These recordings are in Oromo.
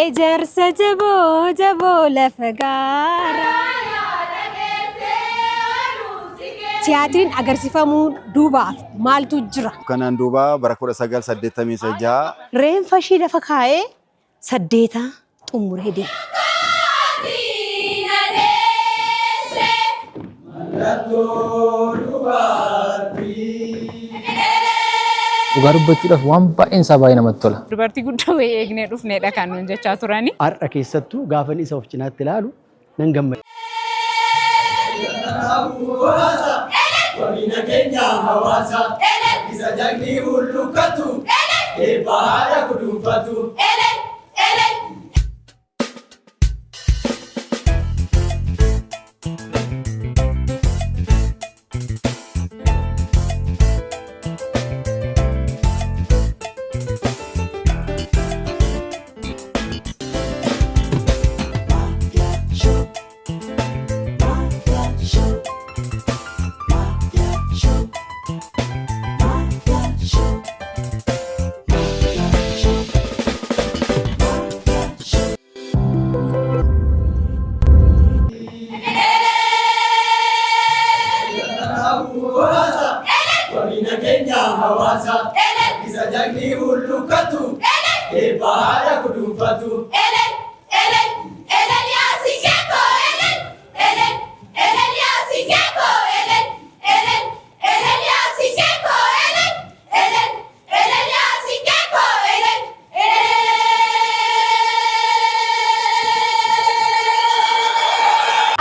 Ejersa jaboo jaboo lafa gaaraa. Tiyaatiriin agarsiifamuu duubaaf maaltu jira? Kanaan duuba bara 1986. Reenfa ishii lafa kaa'ee saddeetaa xumuree deema. Dhugaa dubbachuudhaaf waan baay'een isaa baay'ee namatti tola. Dubartii guddoo wayii eegnee dhufneedha kan nuun jechaa turani. Har'a keessattuu gaafan isa of cinaatti ilaalu nan gammada.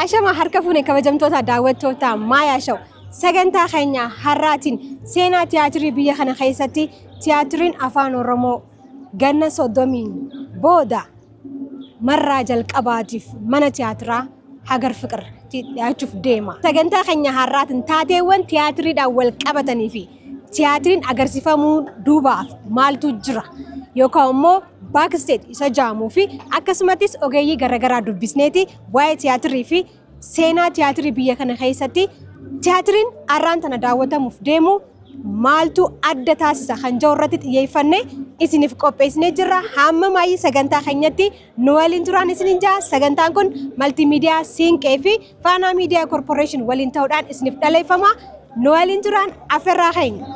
Ashama harka fuune kabajamtoota daawwattoota Maayaa Show sagantaa keenya har'aatiin seenaa tiyaatirii biyya kana keessatti tiyaatiriin afaan Oromoo ganna 30 booda marraa jalqabaatiif mana tiyaatiraa Hagar Fiqir dhiyaachuuf deema. Sagantaa keenya har'aatiin taateewwan tiyaatiriidhaan wal qabatanii fi tiyaatiriin agarsiifamuu duubaaf maaltu jira yookaan immoo backstage isa jaamuu fi akkasumattis ogeeyyii garaagaraa dubbisneeti waa'ee tiyaatirii fi seenaa tiyaatirii biyya kana keessatti tiyaatiriin har'aan tana daawwatamuuf deemu maaltu adda taasisa kan jiru irratti xiyyeeffanne isiniif qopheessinee jirra. Hamma maayii sagantaa keenyatti nu waliin turaan isiniin jaa. Sagantaan kun maltiimiidiyaa Siinqee fi Faanaa Miidiyaa Korporeeshin waliin ta'uudhaan isiniif dhaleeffama. Nu waliin turaan afferraa keenya.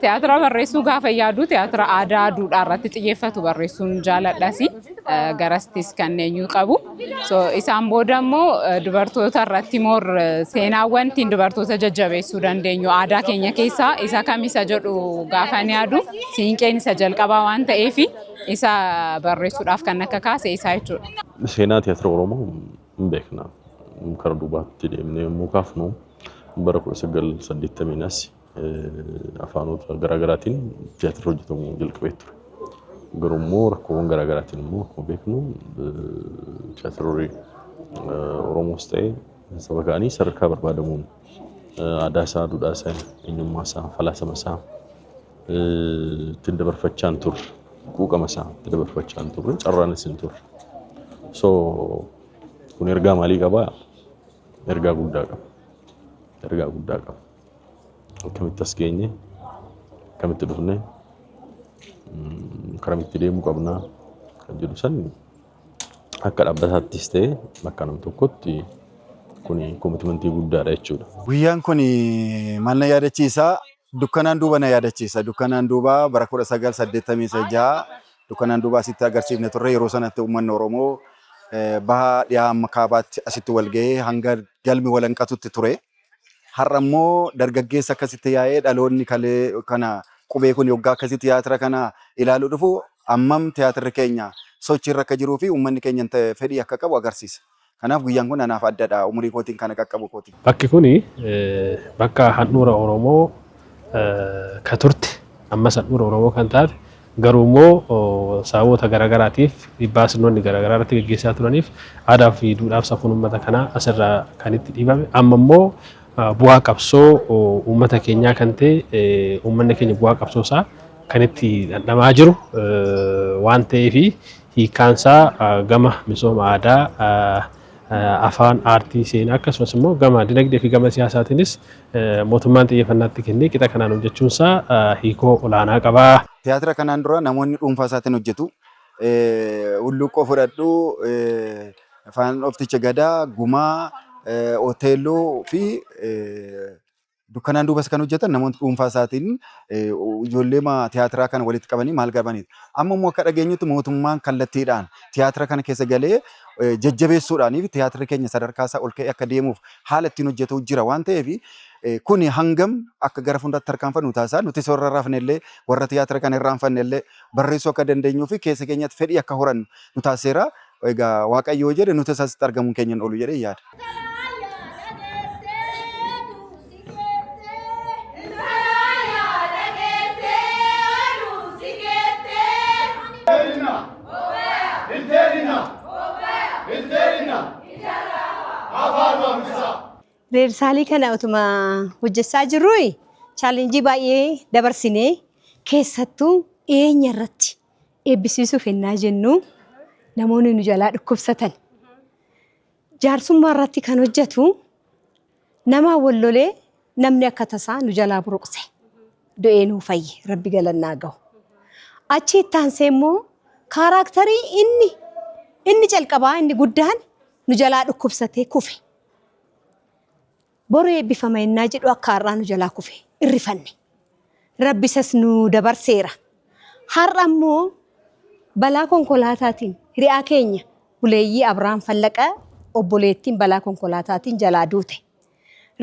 Tiyaatira barreessuu gaafa yaadu tiyaatira aadaa duudhaa irratti xiyyeeffatu barreessuun jaaladhas. Garastis kanneen qabu. So, isaan booda immoo dubartoota irratti moor seenaawwan ittiin dubartoota jajjabeessuu dandeenyu aadaa keenya keessaa isa kam isa jedhu gaafa ni yaadu siinqeen isa jalqabaa waan ta'eef isa barreessuudhaaf kan akka kaase isaa jechuudha. Seenaa tiyaatira Oromoo hin beekna. Kara duubaatti deemnee yommuu kaafnu bara 1980 as afaanota garaagaraatiin tiyaatirri hojjetamuu jalqabee ture. Garuu immoo rakkoowwan garaagaraatiin immoo akkuma beeknu tiyaatirri Oromoos ta'e saba kaanii sadarkaa barbaadamuun aadaa isaa, duudhaa isaa, eenyummaa isaa, falaasama isaa ittiin dabarfachaa hin turre. Quuqama isaa itti dabarfachaa hin turre, carraanis hin turre. So kun ergaa maalii qabaa? Ergaa guddaa qaba. Ergaa guddaa qaba. Akkamitti as geenye? Akkamitti dhufne? Karamitti deemuu qabnaa? Kan jedhu san akka dhaabbataattis ta'e akka nam tokkotti kun koomitimentii guddaadha jechuudha. Guyyaan kun maal na yaadachiisa? Dukkanaan duuba na yaadachiisa. Dukkanaan duuba bara 1986 dukkanaan duuba asitti agarsiifne turre. Yeroo sanatti uummanni Oromoo baha dhiyaa hamma kaabaatti asitti wal gahee hanga galmi wal hanqatutti ture. Har'a immoo dargaggeessa akkasitti yaa'ee dhaloonni kalee kana qubee kun yoggaa akkasii tiyaatira kana ilaaluu dhufu hammam tiyaatirri keenya sochiirra akka jiruu fi uummanni keenya fedhii akka qabu agarsiisa. Kanaaf guyyaan kun anaaf addadha umurii kootiin kana qaqqabu kootiin. Bakki kun bakka handhuura Oromoo ka turte ammas handhuura Oromoo kan taate Garuu immoo sababoota garaagaraatiif dhiibbaa sirnoonni garaagaraa irratti gaggeessaa turaniif aadaa fi duudhaaf safuun uummata kanaa asirraa kan itti dhiibame. Amma immoo bu'aa qabsoo uummata keenyaa kan ta'e, uummanni keenya bu'aa qabsoo isaa kan itti dhandhamaa jiru waan ta'eef, hiikkaansaa gama misooma aadaa, afaan, aartii, seenaa, akkasumas immoo gama dinagdee fi gama siyaasaatiinis mootummaan xiyyeeffannaatti kennee qixa kanaan hojjechuunsaa hiikoo olaanaa qaba. Tiyaatira kanaan dura namoonni dhuunfaa isaatiin hojjetu. Hulluuqqoo fudhadhu, Afaan Ofticha Gadaa, Gumaa, Oteelloo fi Dukkanaan duubas kan hojjetan namoonni dhuunfaa isaatiin ijoollee tiyaatiraa kana walitti qabanii maal qabanidha. Amma immoo akka dhageenyutti mootummaan kallattiidhaan tiyaatira kana keessa galee jajjabeessuudhaan fi tiyaatirri keenya sadarkaa isaa ol ka'ee akka deemuuf haala ittiin hojjetu jira waan ta'eef, kun hangam akka gara fuulduraatti tarkaanfannu taasisa. Nutis warra rafne illee, warra tiyaatira kana irraanfanne illee barreessuu akka dandeenyuu fi keessa keenyatti fedhii akka horannu nu taasiseera. Egaa Waaqayyo yoo jedhe nutis asitti argamuun keenya hin oolu jedhee yaada. Rehearsaalii kana utuma hojjechaa jirru challenge baay'ee dabarsinee, keessattuu dhiyeenya irratti eebbisiisuuf ennaa jennu namoonni nu jalaa dhukkubsatan. Jaarsummaa irratti kan hojjetu nama wal lolee namni akka tasaa nu jalaa buruqse. Du'ee nuu fayye, Rabbi galannaa gahu. Achi itti aansee immoo character inni calqabaa inni guddaan nu jalaa dhukkubsatee kufe. Boru eebbifama ennaa jedhu akka har'aa nu jalaa kufe, irrifanne. Rabbi isas nu dabarseera. Har'a immoo balaa konkolaataatiin hiriyaa keenya buleeyyii Abrahaam Fallaqa obboleettiin balaa konkolaataatiin jalaa duute.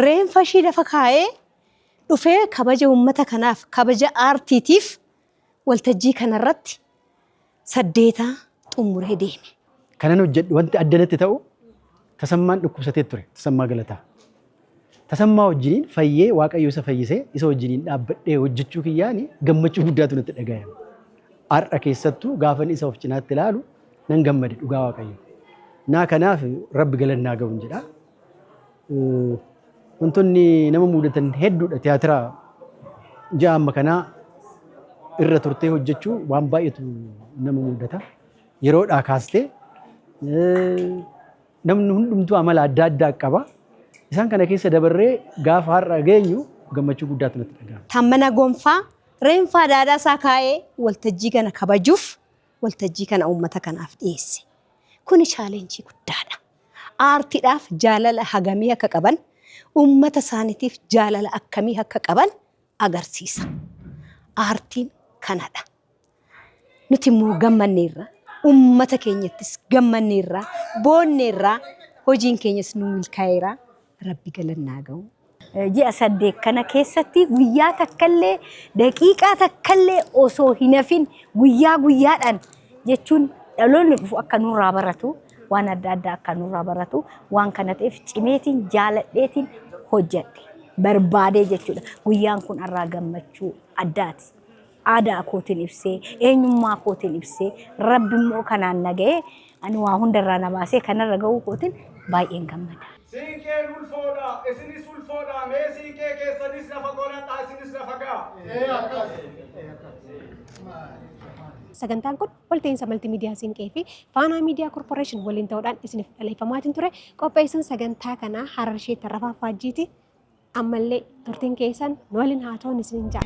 Reenfa ishii lafa kaa'ee dhufee kabaja uummata kanaaf, kabaja aartiitiif waltajjii kanarratti saddeetaa xumuree deeme. Kanan hojjedhu wanti adda natti ta'u Tasammaan dhukkubsatee ture. Tasammaa Galataa. Tasammaa wajjiniin fayyee, Waaqayyo isa fayyisee isa wajjiniin dhaabbadhee hojjechuu kiyyaani gammachuu guddaatu natti dhagahame. Har'a keessattuu gaafan isa of cinaatti ilaalu nan gammade, dhugaa Waaqayyo. Naa kanaaf Rabbi galannaa ga'uun jedha. Wantoonni nama mudatan hedduudha. Tiyaatira ji'a amma kanaa irra turtee hojjechuu waan baay'eetu nama mudata. Yeroodhaa kaastee namni hundumtuu amala adda addaa qaba. Isaan kana keessa dabarree gaafa har'a geenyu gammachuu guddaatu natti dhaga'ama. Taammana Gonfaa reenfaa daadaa isaa kaa'ee waltajjii kana kabajuuf waltajjii kana uummata kanaaf dhiyeesse. Kuni challenge guddaadha. Aartiidhaaf jaalala hagamii akka qaban, uummata isaaniitiif jaalala akkamii akka qaban agarsiisa. Aartiin kanadha. Nuti immoo gammanneerra, uummata keenyattis gammanneerra, boonneerra, hojiin keenyas nu milkaa'eera. Rabbi galannaa ga'u. Ji'a 8 kana keessatti guyyaa takkallee, daqiiqaa takkallee osoo hin hafin guyyaa guyyaadhaan jechuun dhaloonni dhufu akka nurraa baratu, waan adda addaa akka nurraa baratu waan kana ta'eef cimeetiin jaaladheetiin hojjedhe barbaadee jechuudha. Guyyaan kun har'aa gammachuu addaati. Aadaa kootiin ibsee, eenyummaa kootiin ibsee, Rabbi immoo kanaan na ga'ee, ani waa hundarraa na baasee kanarra ga'uu kootiin baay'een gammada. Siinqeen ulfoodha, isinis ulfoodha, mee siinqee keessanis lafa godhadhaa, isinis lafa ga'a. Sagantaan kun walta'iinsa Maltiimiidiyaa Siinqee fi Faanaa Miidiyaa Korporeeshin waliin ta'uudhaan isiniif dhaleeffamaatiin ture. Qopheessuun sagantaa kanaa Hararshee Tarrafaa Faajjiiti. Ammallee turtiin keessan nu waliin haa ta'uun isiniin ja'a.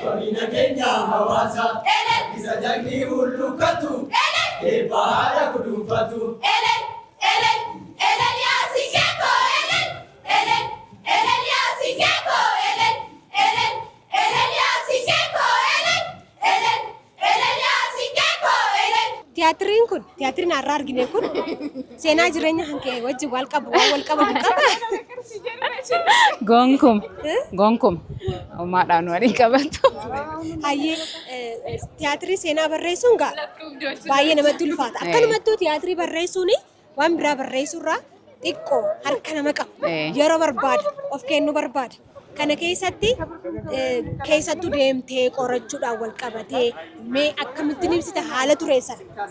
Waliin keenya hawaasa isa jagni hullukkatu eebba haadha kuduunfatu. Elel, elel, elel yaa siinqee koo, elel, elel, elel yaa siinqee koo, elel, elel, elel yaa siinqee koo, elel, elel, elel yaa siinqee koo, elel. Tiyaatiriin kun, tiyaatiriin har'a argine kun seenaa jireenya kan kee wajjin wal qabu, waan wal qabatu qaba? Gonkuma. Gonkuma. Uumaadhaan waliin qabatu. Hayyee, tiyaatirii seenaa barreessuun gaa baay'ee namatti ulfaata. Akkanumattuu tiyaatirii barreessuun waan biraa barreessuurraa xiqqoo harka nama qaba. Yeroo barbaada, of kennuu barbaada. Kana keessatti keessattuu deemtee qorachuudhaan wal qabatee mee akkamittiin ibsita haala ture sana?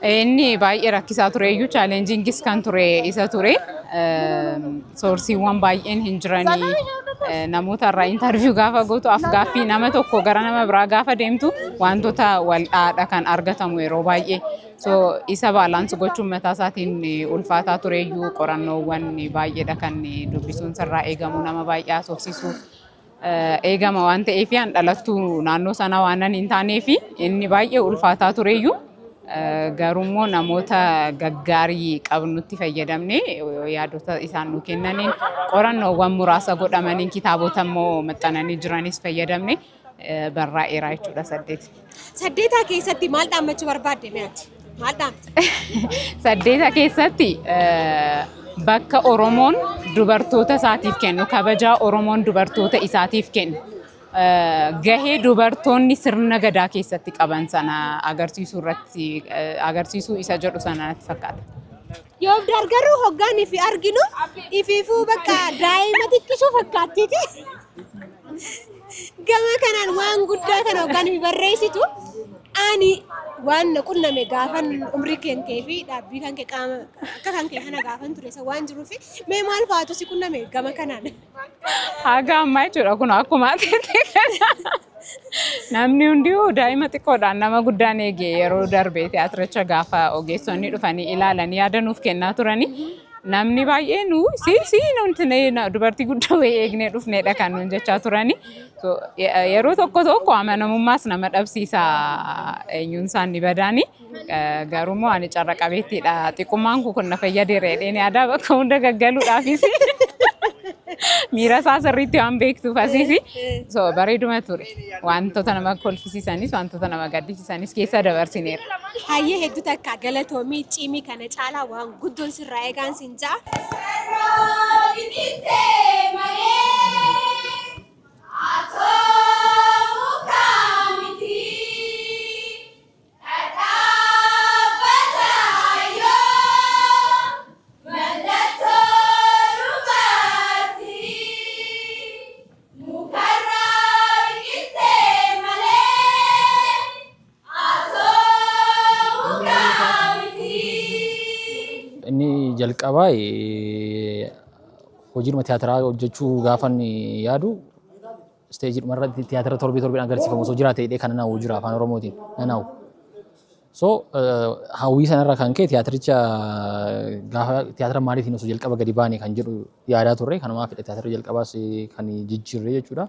Inni baay'ee rakkisaa ture iyyuu, challengingis kan ture isa ture. Sourceiiwwan baay'een hin jiranii, namoota irraa interview gaafa gootu, af-gaaffii nama tokko gara nama biraa gaafa deemtu, wantoota wal dhaadha kan argatamu yeroo baay'ee. So isa balance gochuun mataa isaatiin ulfaataa ture iyyuu, qorannoowwan baay'eedha kan dubbisuun sirraa eegamu, nama baay'ee haasofsiisuu eegama waan ta'eef, an dhalattuu naannoo sana waan hin taaneef inni baay'ee ulfaataa tureyyuu, garuummoo namoota gaggaarii qabnutti fayyadamne, yaadota isaan nu kennaniin, qorannoowwan muraasa godhamaniin, kitaabota immoo maxxananii jiranis fayyadamne barraa'eera jechuudha Saddeet. Saddeetaa keessatti maal dhaammachuu barbaadde mi'aati? Maal dhaamte? Saddeeta keessatti bakka Oromoon dubartoota isaatiif kennu, kabajaa Oromoon dubartoota isaatiif kennu, gahee dubartoonni sirna gadaa keessatti qaban sana agarsiisuu irratti, agarsiisuu isa jedhu sana natti fakkaata. Yoo garuu hoggaan ifi arginu ifiifuu bakka daa'ima xiqqishuu fakkaattiiti. Gama kanaan waan guddaa kana hoggaan ifi barreessitu, ani waan na qunname gaafan umrii kee fi dhaabbii kan kee, qaama akka kan kee kana gaafan ture isa waan jiruuf, mee maal fa'aatu si qunname gama kanaan? Haga ammaa jechuudha kun akkuma ati namni hunduu daa'ima xiqqoodhaan nama guddaan eege. Yeroo darbe tiyaatiricha gaafa ogeessonni dhufanii ilaalanii yaada nuuf kennaa turanii, namni baay'een si si nuti dubartii guddaa wayii eegnee dhufneedha kan nuun jechaa turanii. Yeroo tokko tokko amanamummaas nama dhabsiisa, eenyuun isaan ni badaani. Garuummoo ani carra qabeettiidha. Xiqqummaan kun na fayyadeera jedheen yaada, bakka hunda gaggaluudhaafis miira isaa sirriitti waan beektuuf asiisi. So bareeduma ture. Wantoota nama kolfisiisanis, wantoota nama gaddisiisanis keessa dabarsineera. Hayyee, hedduu takka galatoomii, cimii, kana caalaa waan guddoon sirraa eegaan sin ja'a. Biqiltee malee atoo mukaa miti. Dhadhaabbata yoo mallattoo dhugaati. Mukarraa biqiltee malee atoo mukaa miti. Inni jalqabaa hojiidhuma tiyaatiraa hojjechuu gaafan yaadu, stageiidhuma irratti tiyaatira torbee torbeen agarsiifamu osoo jiraate jedhee kan nan hawwu jira, afaan Oromootiin nan hawwu. So hawwii sanarra kan ka'e tiyaatiricha gaafa tiyaatira maaliitiin osoo jalqaba gadi baane kan jedhu yaadaa turre, kanumaaf fedha tiyaatira jalqabaas kan jijjiirre jechuudha.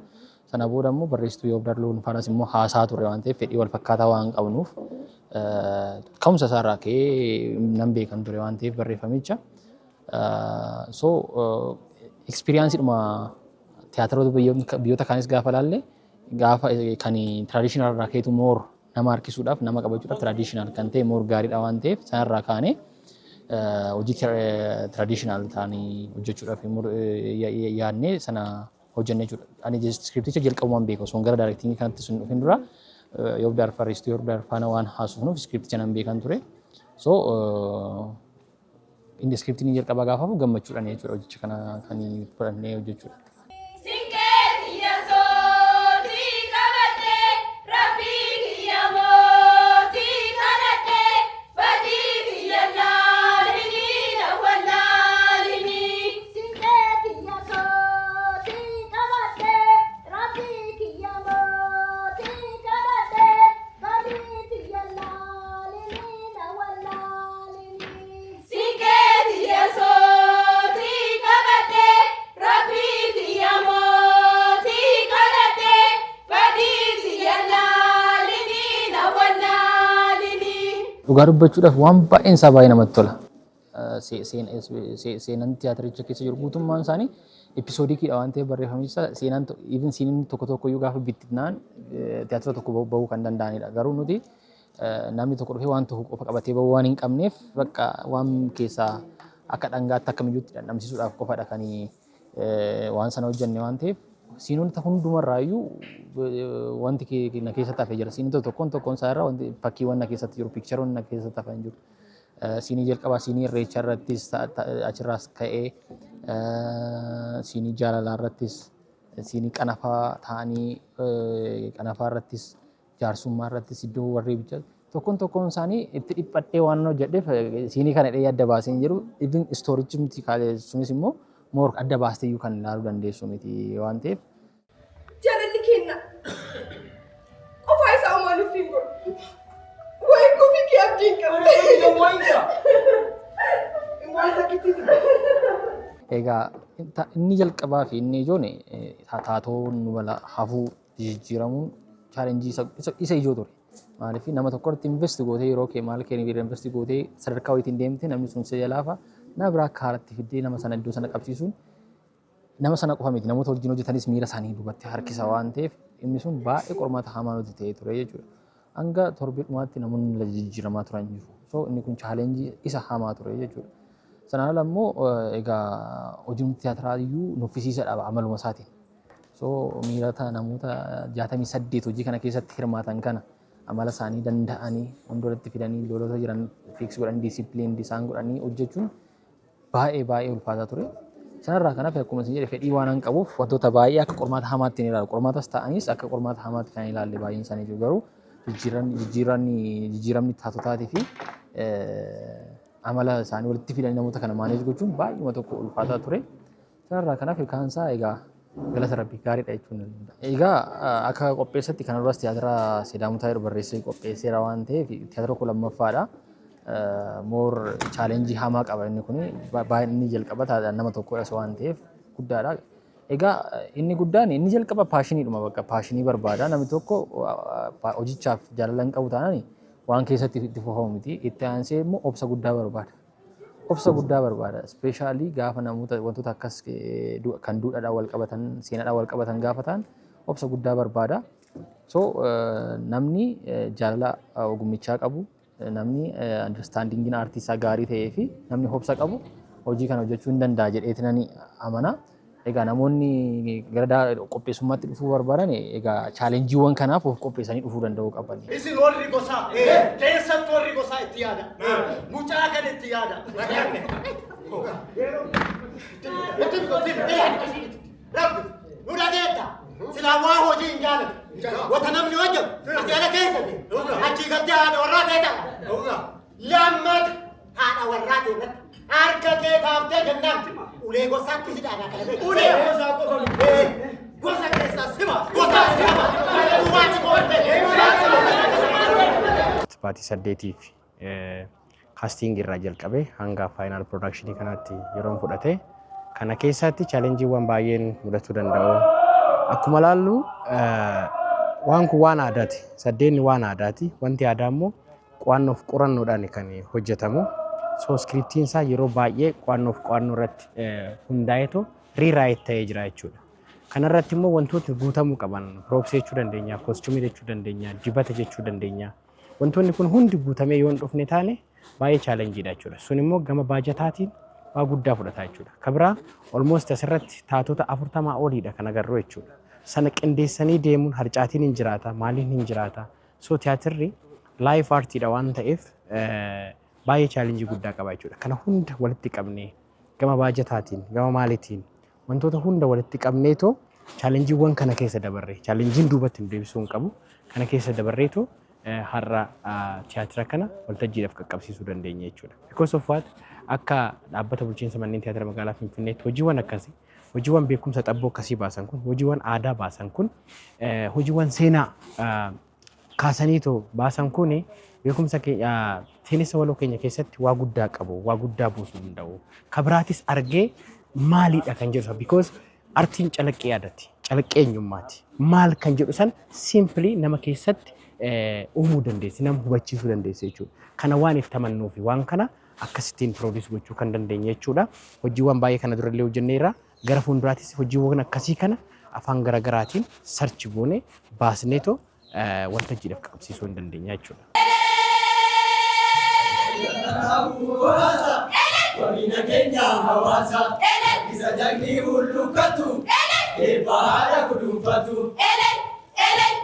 Sana booda immoo barreessituu Yoobdaar Loon faanas immoo haasaa turre waan ta'eef, fedhii wal fakkaataa waan qabnuuf, ka'umsa isaarraa ka'ee nan beekan ture waan ta'eef barreeffamicha. So experienceiidhuma tiyaatiroota biyyoota kaanis gaafa laalle, gaafa kan traditional irraa ka'eetu more nama harkisuudhaaf, nama qabachuudhaaf traditional kan ta'e more gaariidha waan ta'eef, sanarraa kaanee hojii traditional ta'anii hojjechuudhaaf yaadnee sana hojjenne jechuudha. Ani scripticha jalqabumaan beeka, osoo gara directingii kanatti sun dhufin dura Yoobdaar, barreessituu Yoobdaar faana waan haasofnuuf scripticha nan beekan ture. So inni scriptiin jalqabaa gaafamu gammachuudhaan jechuudha hojicha kana kan fudhannee hojjechuudha. Siinqee kiyya sootii qabadhee, rabbii kiyya mootii kadhadhee, badii kiyya laalinii na wallaalinii. Siinqee kiyya sootii qabadhee, rabbii kiyya mootii kadhadhee, badii kiyya laalinii na wallaalinii. Siinqee kiyya sootii qabadhee, rabbii kiyya mootii kadhadhee, badii kiyya laalinii na wallaalinii. Dhugaa dubbachuudhaaf waan baay'een isaa baay'ee namatti tola. Seenaan tiyaatiricha keessa jiru guutummaan isaanii episodiciidha waan ta'eef, barreeffamni isaa seenaan even sceneiin tokko tokko iyyuu gaafa bittinaan tiyaatira tokko bahuu kan danda'anidha. Garuu nuti namni tokko dhufee waan tokko qofa qabatee bahuu waan hin qabneef, bakka waan keessaa akka dhangaatti akka miyyuutti dhandhamsiisuudhaaf qofadha kan waan sana hojjenne waan ta'eef, sceneota hundumarraayyuu wanti na keessatti hafee jira. Sceneota tokkoon tokkoon isaa irraa wanti fakkiiwwan na keessatti jiru, pictureoonni na keessatti hafan jiru. Sceneii jalqabaa, sceneii irreechaa irrattis, achirraas ka'ee sceneii jaalalaa irrattis Siinii qanafaa ta'anii qanafaa irrattis jaarsummaa irrattis iddoo warri bicha tokkoon tokkoon isaanii itti dhiphadhee waan hojjedheef siinii kana dhee adda baasee hin jiru. Even storychi miti sunis immoo more adda baastee iyyuu kan ilaaluu dandeessu miti waan ta'eef. Jaalalli kenna. Qofaa isaa uumaa nuuf hin godhu. Waa'ee kofii kee abdii hin qabne. Egaa inni jalqabaa fi inni ijoon taatoon nu mala hafuu jijjiiramuun challenge isa ijoo ture. Maaliif, nama tokko irratti invest gootee, yeroo kee maal kee invest gootee, sadarkaa wayiitiin deemte, namni sun si jalaafa, nama biraa akka haaratti fiddee nama sana iddoo sana qabsiisuun nama sana qofa miti, namoota wajjin hojjetanis miira isaanii duubatti harkisa waan ta'eef, inni sun baay'ee qormaata hamaa nuti ta'ee ture jechuudha. Hanga torbee dhumaatti namoonni jijjiiramaa turan jiru. So inni kun challenge isa hamaa ture jechuudha. Sanaan ala immoo egaa hojiin tiyaatiraa iyyuu nuffisiisadha amaluma isaatiin. So miirota namoota 68 hojii kana keessatti hirmaatan kana amala isaanii danda'anii hunda walitti fidanii, lolota jiran fix godhanii, discipline isaan godhanii hojjechuun baay'ee baay'ee ulfaataa ture. Sanarraa kanaaf, akkuma isin jedhe, fedhii waan an qabuuf wantoota baay'ee akka qormaata hamaatti hin ilaalu. Qormaatas ta'anis akka qormaata hamaatti kan ilaalle baay'een isaanii jiru, garuu jijjiiramni taatotaatii fi amala isaanii walitti fidanii namoota kana manage gochuun baay'uma tokko ulfaataa ture. Sanarraa kanaaf kaansaa egaa galata Rabbii gaariidha jechuun danda'a. Egaa akka qopheessatti kana duras tiyaatira Sidaamutaa jedhu barreessee qopheesseera waan ta'eef, tiyaatira koo lammaffaadha. More challenge hamaa qaba inni kun, inni jalqaba nama tokkodhas waan ta'eef guddaadha. Egaa inni guddaan inni jalqaba passioniidhuma, bakka passion barbaada. Namni tokko hojichaaf jaalala hin qabu taanaan waan keessatti itti fufamu miti. Itti aansee immoo obsa guddaa barbaada. Obsa guddaa barbaada. Especially gaafa namoota wantoota akkas kan duudhaadhaan wal qabatan, seenaadhaan wal qabatan gaafa ta'an, obsa guddaa barbaada. So namni jaalala ogummichaa qabu, namni understandingiin aartii isaa gaarii ta'ee fi namni obsa qabu hojii kana hojjechuu hin danda'a jedheeti nani amana. Egaa namoonni gara qopheessummaatti dhufuu barbaadan egaa challengeiiwwan kanaaf of qopheessanii dhufuu danda'uu qaban. Isin warri gosaa, keessattuu warri gosaa, itti yaada. Mucaa kana itti yaada. Rabbi, nu dhageetta. Silaa waa hojii hin jaalatu. Wata namni hojjetu, ati ala keessa achii galtee haadha warraa ta'e ta'a. Lammata haadha warraa ta'e irratti harka kee kaaftee jennaan ulee gosaatti si dhaanaa kana beeku. Ulee gosaa qofa miti. Gosa keessaa sima. Gosa sima. Duwwaa si qoodde. Baatii 8f casting irraa jalqabee hanga final production kanaatti yeroon fudhate. Kana keessatti challengeiiwwan baay'een mudachuu danda'u. Akkuma laallu, waan kun waan aadaati. Saddeenni waan aadaati. Wanti aadaa immoo qo'annoof qorannoodhaan kan hojjetamu. So scriptiin isaa yeroo baay'ee qo'annoof qo'annoo irratti hundaa'eetu rewrite ta'ee jira jechuudha. Kanarratti immoo wantootni guutamuu qaban props jechuu dandeenya, costume jechuu dandeenya, dibata jechuu dandeenya. Wantoonni kun hundi guutamee yoo hin dhufne taane baay'ee challengeiidha jechuudha. Sun immoo gama baajataatiin waa guddaa fudhata jechuudha. Ka biraa, almost asirratti taatota 40 oliidha kan agarru jechuudha. Sana qindeessanii deemuun harcaatiin hin jiraata, maaliin hin jiraata. So tiyaatirri live artiidha waan ta'eef baay'ee challenge guddaa qaba jechuudha. Kana hunda walitti qabnee, gama baajataatiin, gama maaliitiin, wantoota hunda walitti qabneetoo challengeiiwwan kana keessa dabarre, challengeiin duubatti nu deebisuu hin qabu, kana keessa dabarreetoo har'a tiyaatira kana waltajjiidhaaf qaqqabsiisuu dandeenya jechuudha. Because of what, akka dhaabbata bulchiinsa manneen tiyaatira magaalaa Finfinneetti hojiiwwan akkasii, hojiiwwan beekumsa xabboo akkasii baasan kun, hojiiwwan aadaa baasan kun, hojiiwwan seenaa kaasaniitoo baasan kun, beekumsa seenessa waloo keenya keessatti waa guddaa qabu, waa guddaa buusuu danda'u. Kabiraatis argee maaliidha kan jedhu, because artiin calaqqee yaadati, calaqqee eenyummaati. Maal kan jedhu san simply nama keessatti uumuu dandeessi, nama hubachiisuu dandeessi jechuudha. Kana waan itti amannuu fi waan kana akkasittiin produce gochuu kan dandeenye jechuudha. Hojiiwwan baay'ee kana durallee hojjenneerra. Gara fuulduraattis hojiiwwan akkasii kana afaan garaagaraatiin search goone baasneetoo waltajjiidhaaf qabsiisuu hin dandeenya jechuudha. Wabina keenya hawaasa isa jagni hullukkatu eebba haadha kuduunfatu. Elel, elel,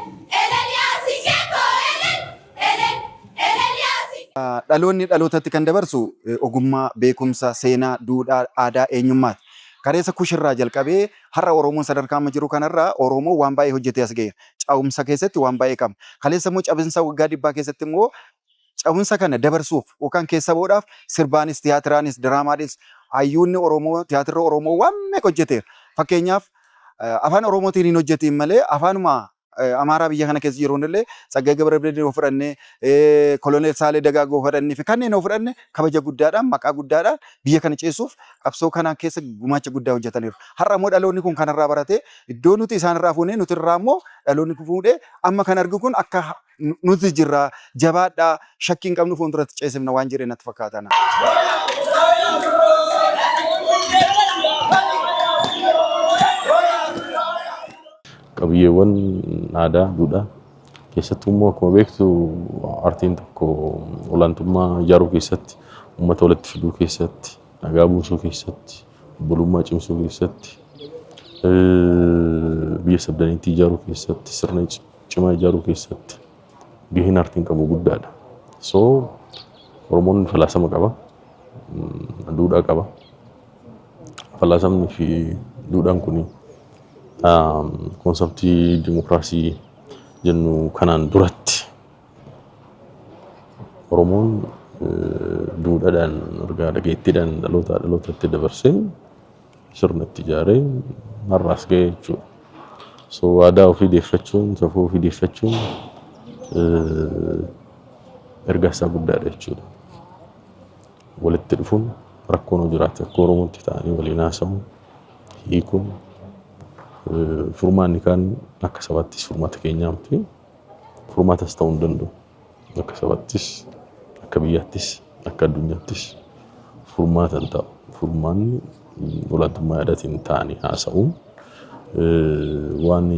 elel yaasi keekoo, elel, elel, elel yaasi. Dhaloonni dhalootatti kan dabarsu ogummaa, beekumsa, seenaa, duudhaa, aadaa, eenyummaati. Kaleessa Kushirraa jalqabee har'a Oromoon sadarkaa amma jiru kanarraa Oromoo waan baay'ee hojjetee as ga'eera. Ca'umsa keessatti waan baay'ee qabna. Kaleessa immoo cabinsa waggaa dhibbaa keessatti immoo ca'umsa kana dabarsuuf yookaan keessa ba'uudhaaf sirbaanis, tiyaatiraanis, diraamaadhis hayyuunni Oromoo, tiyaatirri Oromoo waan meeqa hojjeteera. Fakkeenyaaf afaan Oromootiin hin hojjetiin malee afaanuma Amaaraa biyya kana keessa jiruun illee Tsaggaayee Gabramedihiin yoo fudhanne, Koloneel Saalee Dagaagoo fudhannee fi kanneen yoo fudhanne kabaja guddaadhaan maqaa guddaadhaan biyya kana ceessuuf qabsoo kana keessa gumaacha guddaa hojjetaniiru. Har'a immoo dhaloonni kun kanarraa baratee iddoo nuti isaanirraa fuunee nuti irraa immoo dhaloonni kun fuudhee amma kan argu kun akka nuti jirra jabaadhaa shakkii hin qabnu fuulduratti ceesifna waan jedhe natti fakkaata. Qabiyyeewwan aadaa, duudhaa keessattuu immoo akkuma beektu artiin tokko olaantummaa ijaaruu keessatti, uummata walitti fiduu keessatti, nagaa buusuu keessatti, obbolummaa cimsuu keessatti, biyya sabdaneettii ijaaruu keessatti, sirna cimaa ijaaruu keessatti gaheen artiin qabu guddaadha. So Oromoon falaasama qaba, duudhaa qaba. Falaasamni fi duudhaan kun konseptii dimokiraasii jennu kanaan duratti Oromoon duudhaadhaan ergaa dhageettiidhaan dhalootaa dhalootatti dabarsee sirna itti ijaaree har'aas ga'e jechuudha. So aadaa ofii deeffachuun, safuu ofii deeffachuun ergaa isaa guddaadha jechuudha. Walitti dhufuun rakkoon yoo jiraate akka Oromootti ta'anii waliin haasa'uun hiikuun furmaanni kaan akka sabaattis furmaata keenyaa miti. Furmaatas ta'uu hin danda'u. Akka sabaattis, akka biyyaattis, akka addunyaattis furmaata hin ta'u. Furmaanni olaantummaa yaadaatiin ta'anii haasa'uun waan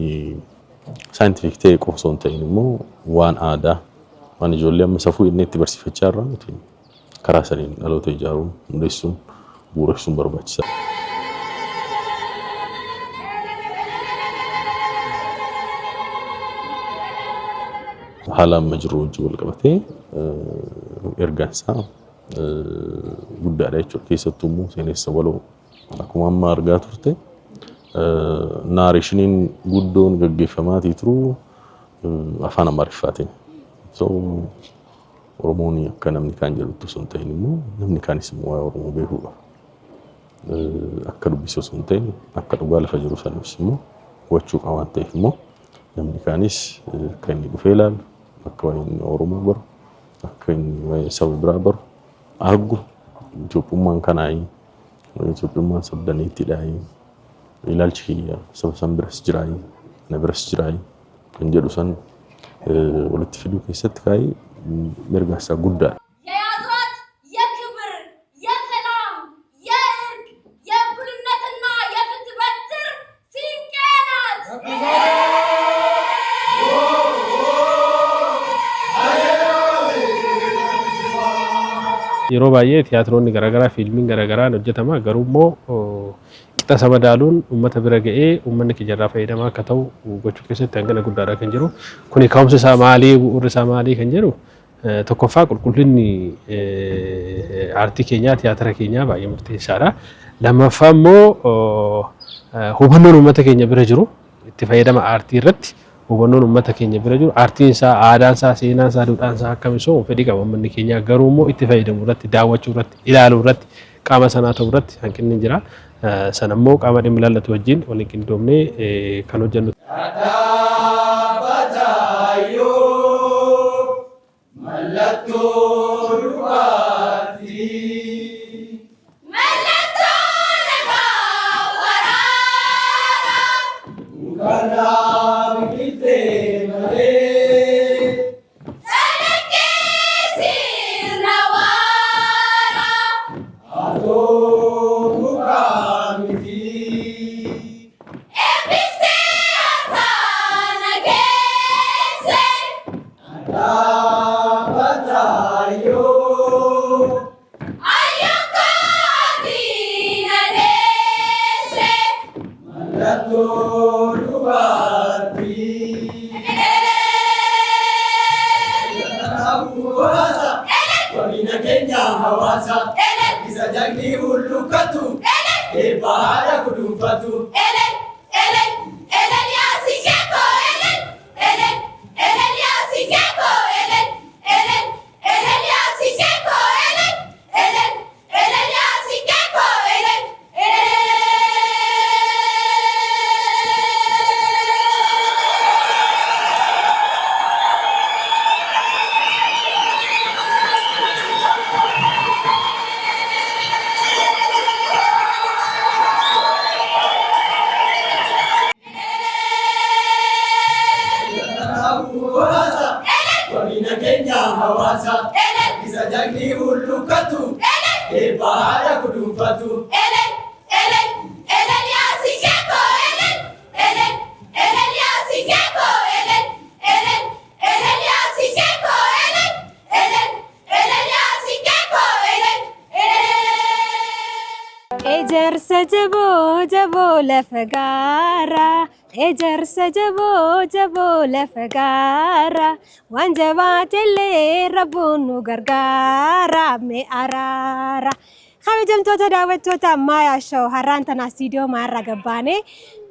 scientific ta'e qofa osoo hin ta'in immoo waan aadaa waan ijoollee amma safuu jennee itti barsiifachaa irraa miti. Karaa saniin dhaloota ijaaruun, hundeessuun, bu'uuressuun barbaachisaadha. Haala amma jiru wajjin wal qabatee ergaan isaa guddaadha jechuudha. Keessattuu immoo seenessa waloo akkuma amma argaa turte naareeshiniin guddoon gaggeeffamaatii turu afaan Amaariffaatiin. So Oromoon akka namni kaan jedhutti osoo hin ta'in immoo namni kaanis immoo waa'ee Oromoo beekuu qaba. Akka dubbisu osoo hin ta'in akka dhugaa lafa jiru sanis immoo hubachuu qaba waan ta'eef immoo namni kaanis akka inni dhufee ilaalu, akka waa'ee inni Oromoo baru, akka inni waa'ee saba biraa baru argu Itoophiyummaan kanaayi, Itoophiyummaan sabdaneettiidhaayi, ilaalchi kiyya saba san biras jiraayi, na biras jiraayi kan jedhu san walitti fiduu keessatti kaayii mirga isaa guddaadha. የያዟት የክብር፣ የሰላም፣ የእርቅ፣ የእኩልነትና የፍትህ በትር ሲንቄ ናት። Yeroo baay'ee tiyaatiroonni garaagaraa fiilmiin garaagaraa hojjetama garuu immoo qixa isa madaaluun uummata bira ga'ee uummanni keenya irraa fayyadamaa akka ta'u gochuu keessatti hanqina guddaadha kan jiru. Kuni ka'umsi isaa maalii bu'uurri isaa maalii kan jedhu tokkoffaa qulqullinni aartii keenyaa tiyaatira keenyaa baay'ee murteessaadha. Lammaffaa immoo hubannoon uummata keenya bira jiru itti fayyadama aartii irratti hubannoon uummata keenya bira jiru aartiin isaa aadaan isaa seenaan isaa duudhaan isaa akka misoomu fedhii qaba uummanni keenya garuu immoo itti fayyadamu irratti daawwachuu irratti ilaaluu irratti qaama sanaa ta'uu irratti hanqinni jira. Sana immoo qaama dhimmi ilaallatu wajjin waliin qindoomnee kan hojjennu. Mallattoo du'aati. Mallattoo nagaa waraaraa. Mukarraa biqiltee malee. Calaqqee sirna waaraa. Atoo mukaa miti. Eebbistee har'a na geesse. Dhaabbataayoo. Ayyoon koo ati na deesse. Mallattoo dubartii. Hawaasa. Isa jagni hullukkatu. Eebba haadha guduunfatu. Elel, elel, elel yaa siinqee elel, elel, elel yaa siinqee elel, elel, elel yaa siinqee elel, elel, elel yaa siinqee elel, Waliin keenya hawaasa. Isa jagni hulluqatu. Eebba haadha guduunfatu. Elel, elel, elel yaa siinqee elel, elel, elel yaa siinqee elel, elel, elel yaa siinqee elel, elel, elel yaa siinqee elel, Ejersa jaboo jaboo lafa gaaraa Ejersa jaboo jaboo lafa gaaraa waan jabaatellee rabbuun nu gargaara mee araara. Kabajamtoota daawwattoota Maayaa Show har'aan tana istiidiyoo Maayarraa gabbaanee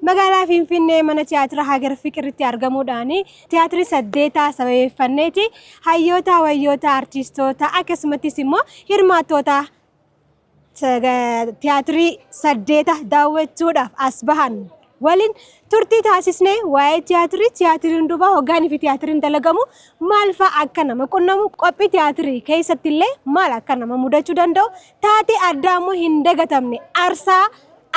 magaalaa Finfinnee mana tiyaatira Hagar Fiqiritti argamuudhaan tiyaatirii saddeetaa sababeeffanneeti hayyoota, wayyoota, artiistoota akkasumattis immoo hirmaattoota tiyaatirii saddeeta daawwachuudhaaf as bahan waliin turtii taasisnee waa'ee tiyaatirii, tiyaatiriin duuba hoggaanii fi tiyaatiriin dalagamu maal fa'a akka nama qunnamu, qophii tiyaatirii keessatti illee maal akka nama mudachuu danda'u, taatee addaa immoo hin dagatamne aarsaa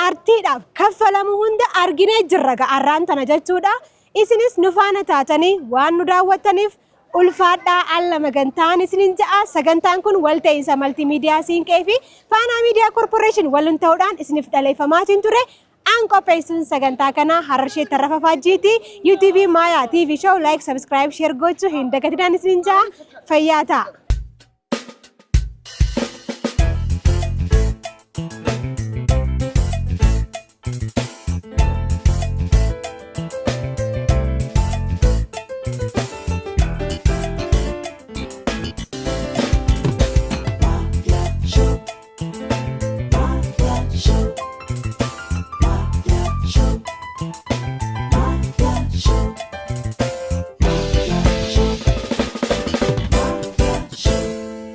artiidhaaf kaffalamu hunda arginee jirra har'aan tana jechuudha. Isinis nu faana taatanii waan nu daawwattaniif ulfaadhaa alla magantaan isinin ja'a. Sagantaan kun walta'iinsa maltiimiidiyaa Siinqee fi Faanaa Miidiyaa Korporeeshin waliin ta'uudhaan isiniif dhaleeffamaatiin ture. An qopheessuun sagantaa kanaa Hararshee Tarrafa Faajjiiti. YouTube Maayaa TV Show like, subscribe, share gochuu hin dagatinaan isinin ja'a. Fayyaa ta'a.